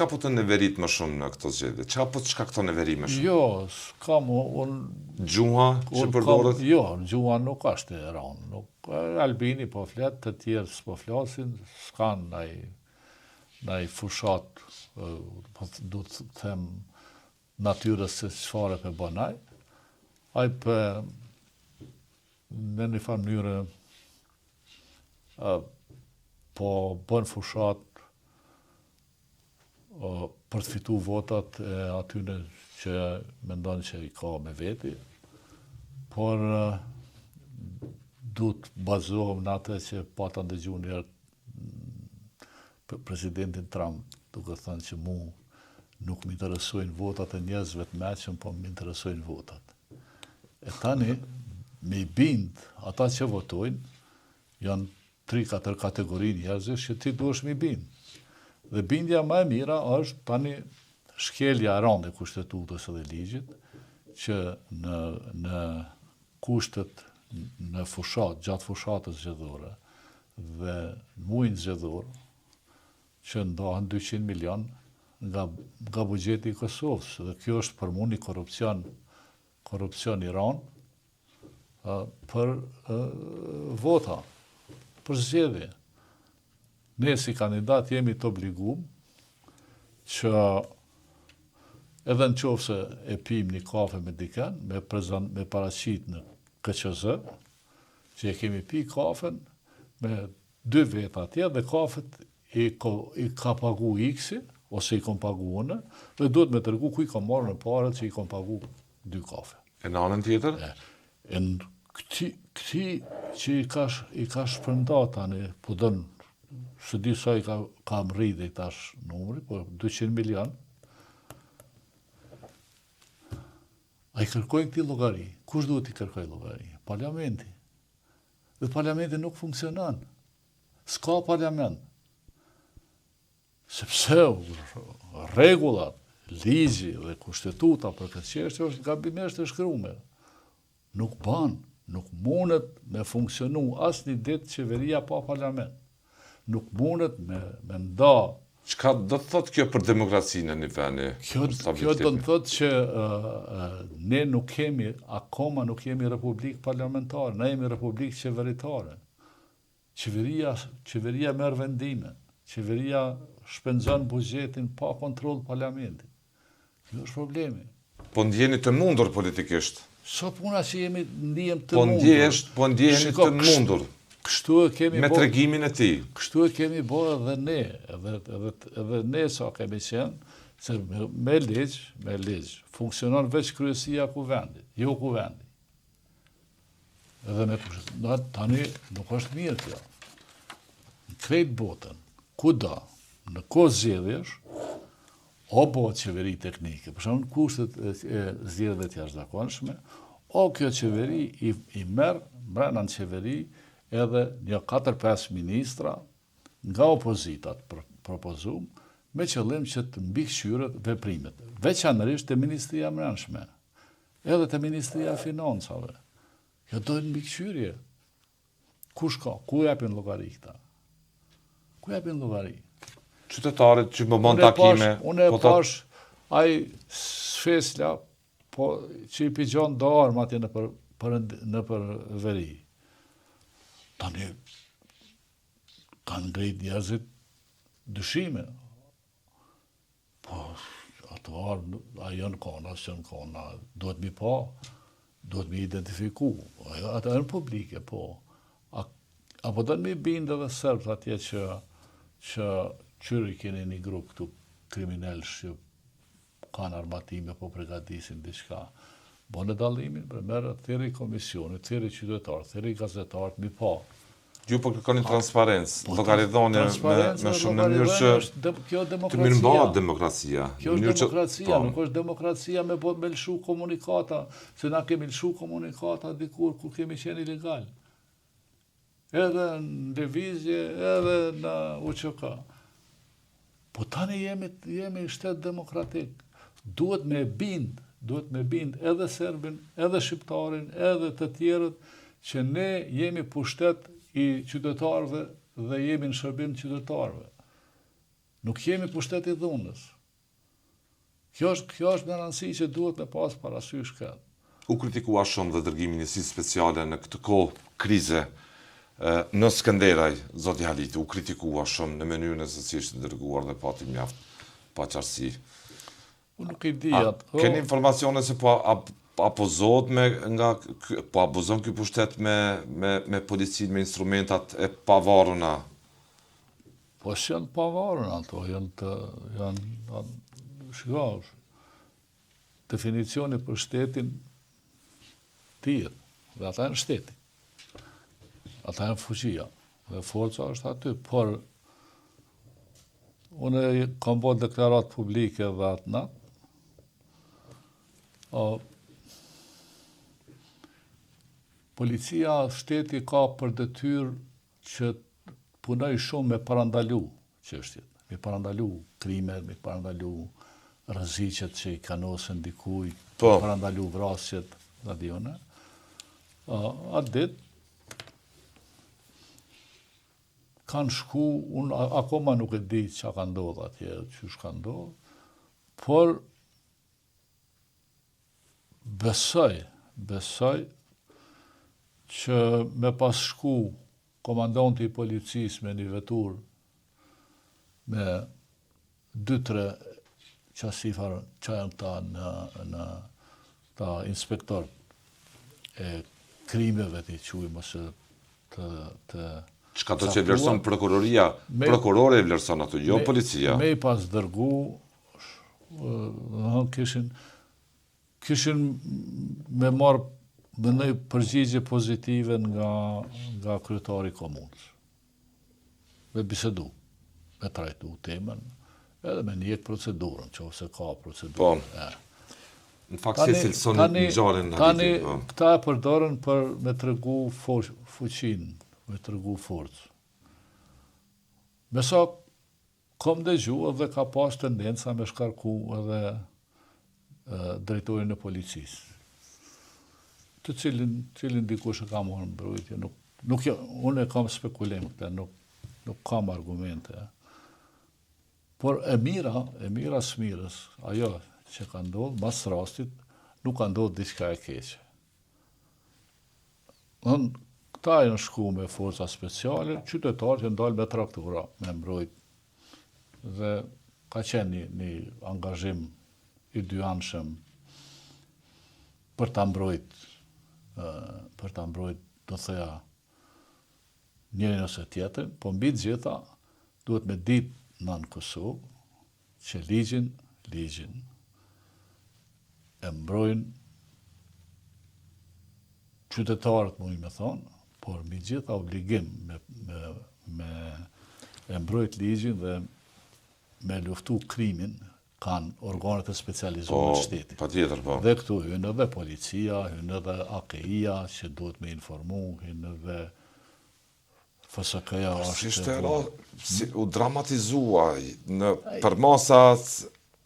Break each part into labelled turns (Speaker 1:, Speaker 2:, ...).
Speaker 1: Çka po të neverit më shumë në këto zgjedhje? Çka po të shkakton neveri më
Speaker 2: shumë? Jo, s'kam,
Speaker 1: unë... Gjuha që përdoret?
Speaker 2: Jo, gjuha nuk është e rëndë. Nuk, Albini po flet, të tjerë s'po flasin, s'kanë naj, naj fushatë, po du të them, natyrës se çfarë po bën ai. Ai po në një farë mënyre po bën fushatë për të fitu votat e atyne që mendon që i ka me veti, por du të bazohem në atë që pata ndëgju njëherë presidentin Trump, duke thënë që mu nuk më interesojnë votat e njerëzve të meçëm, po më interesojnë votat. E tani, me i bind ata që votojnë, janë 3-4 kategori njerëzish që ti duhesh me i bind. Dhe bindja më e mira është tani shkelja e rëndë e kushtetutës edhe ligjit, që në, në kushtet në fushatë, gjatë fushatës zgjedhore dhe në mujin zgjedhor, që ndahen 200 milion nga, nga buxheti i Kosovës, dhe kjo është për mu një korrupsion, korrupsion i rëndë, për vota, për zgjedhje. Ne si kandidat jemi të obligum që edhe në qoftë se e pim një kafe me diken, me, prezent, me paraqit në KQZ, që e kemi pi kafen me dy veta atje dhe kafet i, ko, i ka pagu X-i, ose i kom pagu unë, dhe duhet me tregu ku i kom marrë paret që i kom pagu dy kafe.
Speaker 1: E në anën tjetër?
Speaker 2: E, e në këti, këti që i ka, i ka shpërnda tani, po dënë, s'e di sa i ka, ka mrri dhe tash numri, po 200 milion, a i kërkojnë këtij llogari? Kush duhet i kërkoj llogari? Parlamenti. Dhe parlamenti nuk funksionon. S'ka parlament. Sepse rregullat, ligji dhe kushtetuta për këtë çështje është gabimisht e shkruar. Nuk ban, nuk mundet me funksionu asnjë ditë qeveria pa parlament. Nuk mundet me, me nda
Speaker 1: Çka do të thotë kjo për demokracinë në një vend?
Speaker 2: Kjo, kjo do të thotë që uh, uh, ne nuk kemi, akoma nuk jemi republikë parlamentare, ne jemi republikë qeveritare. Qeveria, qeveria merr vendime, qeveria shpenzon buxhetin pa kontroll parlamentit. Kjo është problemi.
Speaker 1: Po ndjeni të mundur politikisht?
Speaker 2: S'o puna që jemi ndihem të
Speaker 1: po
Speaker 2: mundur.
Speaker 1: Ndjehesh, po ndjeheni të mundur.
Speaker 2: Kështu e kemi
Speaker 1: me tregimin e tij.
Speaker 2: Kështu e kemi bërë edhe ne, edhe edhe edhe ne sa kemi qenë, se me, me ligj, me ligj funksionon veç kryesia e kuvendit, jo kuvendi. Edhe me kushtet, tani nuk është mirë kjo. Në krejt botën, kudo, në kohë zgjedhjesh, o bëhet qeveri teknike, për shembull në kushtet e, e zgjedhjeve të jashtëzakonshme, o kjo qeveri i, i merr mbrenda në qeveri edhe një 4-5 ministra nga opozita të propozum, me qëllim që të mbikëqyret veprimet, veçanërisht te Ministria e Mbrendshme, edhe te Ministria e Financave. Kjo do mbikëqyrje. Kush ka? Ku japin llogari këta? Ku japin llogari?
Speaker 1: Qytetarët që më bën takime.
Speaker 2: Unë e po pash ai Sveçla, po që i pigjon do armë atje nëpër, për, nëpër veri. Tani, kanë ngrit njerëzit dyshime. Po, ato armë, a janë kona, s'janë kona, duhet mi pa, duhet mi identifiku, ato janë publike, po. A, a po don mi bind edhe serbët atje që, që qyri keni një grup këtu kriminelsh që kanë armatime, po pregadisin diçka. Bone dallimin, bre merre, thirri komisionit, thirri qytetarët, thirri gazetarët, mi pa.
Speaker 1: Ju po kërkoni transparencë, po, llogaridhënie me me shumë në mënyrë
Speaker 2: që kjo
Speaker 1: të mirëmbahet demokracia.
Speaker 2: Kjo është demokracia, po. nuk është demokracia me bo me lëshu komunikata, se na kemi lëshu komunikata dikur kur kemi qenë ilegal. Edhe në lëvizje, edhe në UÇK. Po tani jemi, jemi shtet demokratik. Duhet me bind, duhet me bind edhe serbin, edhe shqiptarin, edhe të tjerët, që ne jemi pushtet i qytetarëve dhe jemi në shërbim qytetarëve. Nuk jemi pushtet i dhunës. Kjo është, kjo është me rëndësi që duhet me pas parasysh
Speaker 1: këtë. U kritikua shumë dhe dërgimi i njësisë speciale në këtë kohë krize në Skënderaj, zoti Haliti, u kritikua shumë në mënyrën se si ishte dërguar dhe pati mjaft paqartësi.
Speaker 2: Unë nuk i di atë.
Speaker 1: Keni informacione se po abuzohet me nga po abuzon ky pushtet me me me policinë me instrumentat e pavaruna?
Speaker 2: Po s'janë të pavaruna ato, janë të janë shiko, definicioni për shtetin dihet, dhe ata janë shteti. Ata janë fuqia, dhe forca është aty, por unë kam bo deklaratë publike dhe atë natë, o, policia shteti ka për detyrë që punojë shumë me parandalu çështjet, me parandalu krimet, me parandalu rreziqet që i kanosen dikujt, po. me parandalu vrasjet, da di unë. Atë ditë kanë shku, unë akoma nuk e di çka ka ndodhë atje, qysh ka ndodhë, por Besoj, besoj që me pas shku komandanti i policisë me një veturë me dy tre qasifar që janë këta në, në ta inspektor e krimeve t'i quajmë ose të
Speaker 1: të Çka do që vlerëson prokuroria, prokurori e vlerëson ato, jo policia.
Speaker 2: Me i pas dërgu, do kishin kishin me marr mendoj përgjigje pozitive nga nga kryetari i komunës. Me bisedu, me trajtu temën, edhe me ndjek procedurën, qoftë se ka procedurë.
Speaker 1: Po. E. Në fakt si cilëson ngjarjen
Speaker 2: në Tani, po. këta e përdorën për me tregu fuqinë, me tregu forcë. Me sa kom dëgju edhe ka pas tendenca me shkarku edhe drejtorin e policisë. Të cilin, cilin dikush e ka marrë mbrojtje, nuk, nuk jo, unë e kam spekulim këtë, nuk, nuk kam argumente. Por e mira, e mira së mirës, ajo që ka ndodhë, mas rastit, nuk ka ndodhë diçka e keqe. Në, këta janë shku me forca speciale, qytetarët janë dalë me traktora, me mbrojt. Dhe ka qenë një, një angazhim i dyanshëm për ta mbrojt, për ta mbrojt, do thoja, njërin ose tjetrin, po mbi të gjitha duhet me ditë në në Kosovë që ligjin, ligjin e mbrojnë qytetarët, muj me thonë, por mbi gjitha obligim me, me, me e mbrojt ligjin dhe me luftu krimin kanë organet e specializuara
Speaker 1: të
Speaker 2: po, shtetit.
Speaker 1: Patjetër, po.
Speaker 2: Dhe këtu hyn edhe policia, hyn edhe AKI-ja që duhet me informu, hyn edhe FSK-ja
Speaker 1: është... Si ishte ra, si u dramatizua në përmasat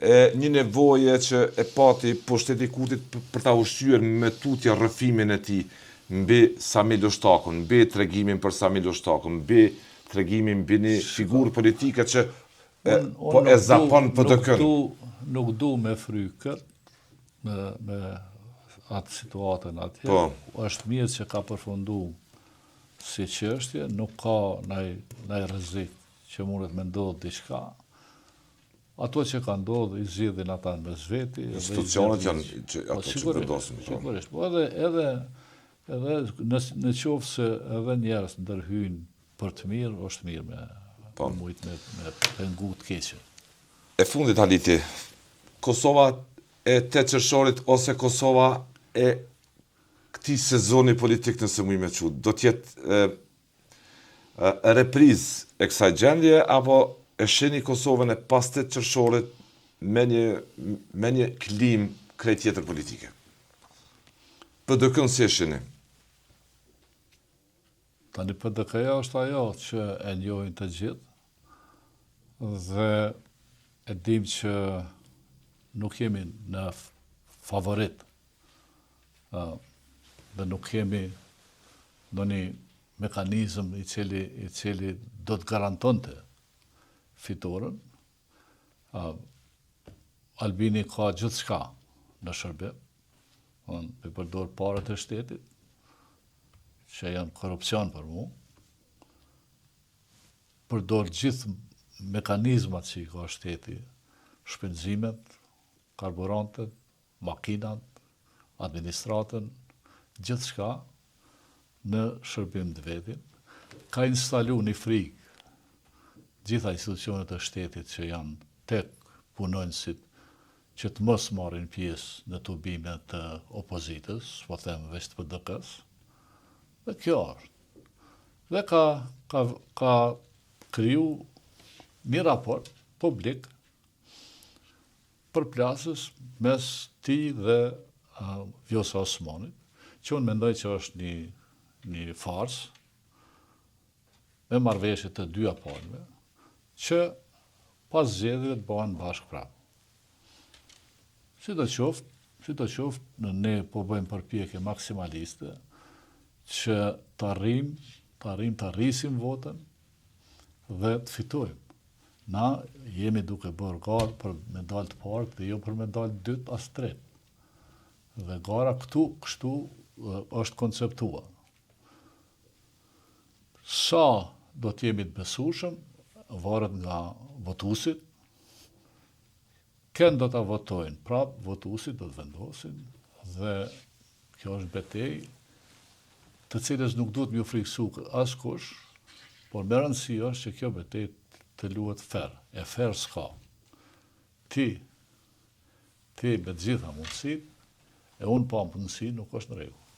Speaker 1: e një nevoje që e pati pushteti i Kurtit për ta ushqyer me tutje rrëfimin e tij mbi Sami Lushtakun, mbi tregimin për Sami Lushtakun, mbi tregimin mbi një figurë politike që e, po e zapon
Speaker 2: PDK-në. Nuk du, nuk du me fry këtë, me, me atë situatën atje. Po. është mirë që ka përfundu si çështje, nuk ka naj, naj rrezik që mundet me ndodhë diçka. Ato që ka ndodhë, i zgjidhin ata në mes veti.
Speaker 1: Institucionet janë që, ato po, që vendosin.
Speaker 2: Po. Sigurisht, po edhe, edhe, edhe në, në qoftë se edhe njerëz ndërhyjnë për të mirë, është mirë me, po. me mujtë me, me pengu të keqen.
Speaker 1: E fundit, Haliti, Kosova e 8 qershorit ose Kosova e këtij sezoni politik nëse muj me qu, do t'jetë reprizë e kësaj gjendje, apo e shihni Kosovën e pas 8 qershorit me një, me një klimë krejt tjetër politike? PDK-në si e shihni?
Speaker 2: Tani PDK-ja është ajo që e njohin të gjithë dhe e dim që nuk jemi në favorit dhe nuk kemi ndonjë mekanizëm i cili, i cili do të garantonte fitoren. Albini ka gjithçka në shërbim, i përdor paret e shtetit, që janë korrupsion për mu, përdor gjithë mekanizmat që i ka shteti, shpenzimet, karburantet, makinat, administratën, gjithçka në shërbim të vetin, ka instalu një frikë gjitha institucionet e shtetit që janë tek punonjësit që të mos marrin pjesë në tubime të opozitës, s'po them veç të PDK-së, dhe kjo është. Dhe ka, ka, ka kriju një raport publik përplasës mes tij dhe Vjosa Osmanit, që unë mendoj që është një, një farsë, me marrëveshje të dyja palëve, që pas zgjedhjeve të bëhen bashkë prapë. Sido qoftë, sido qoftë, ne po bëjmë përpjekje maksimaliste që të arrijmë, të arrijmë të rrisim votën dhe të fitojmë. Na jemi duke bërë garë për me dalë të parët dhe jo për me dalë të dytë as të tretë. Dhe gara këtu, kështu është konceptua. Sa do të jemi të besueshëm, varet nga votuesit. Kënd do ta votojnë, prap votuesit do të vendosin dhe kjo është betejë të cilës nuk duhet me iu frikësu askush, por me rëndësi është që kjo betejë të luhet fer, e fer s'ka. Ti, ti me të gjitha mundësitë, e unë pa mundësi nuk është në rregull.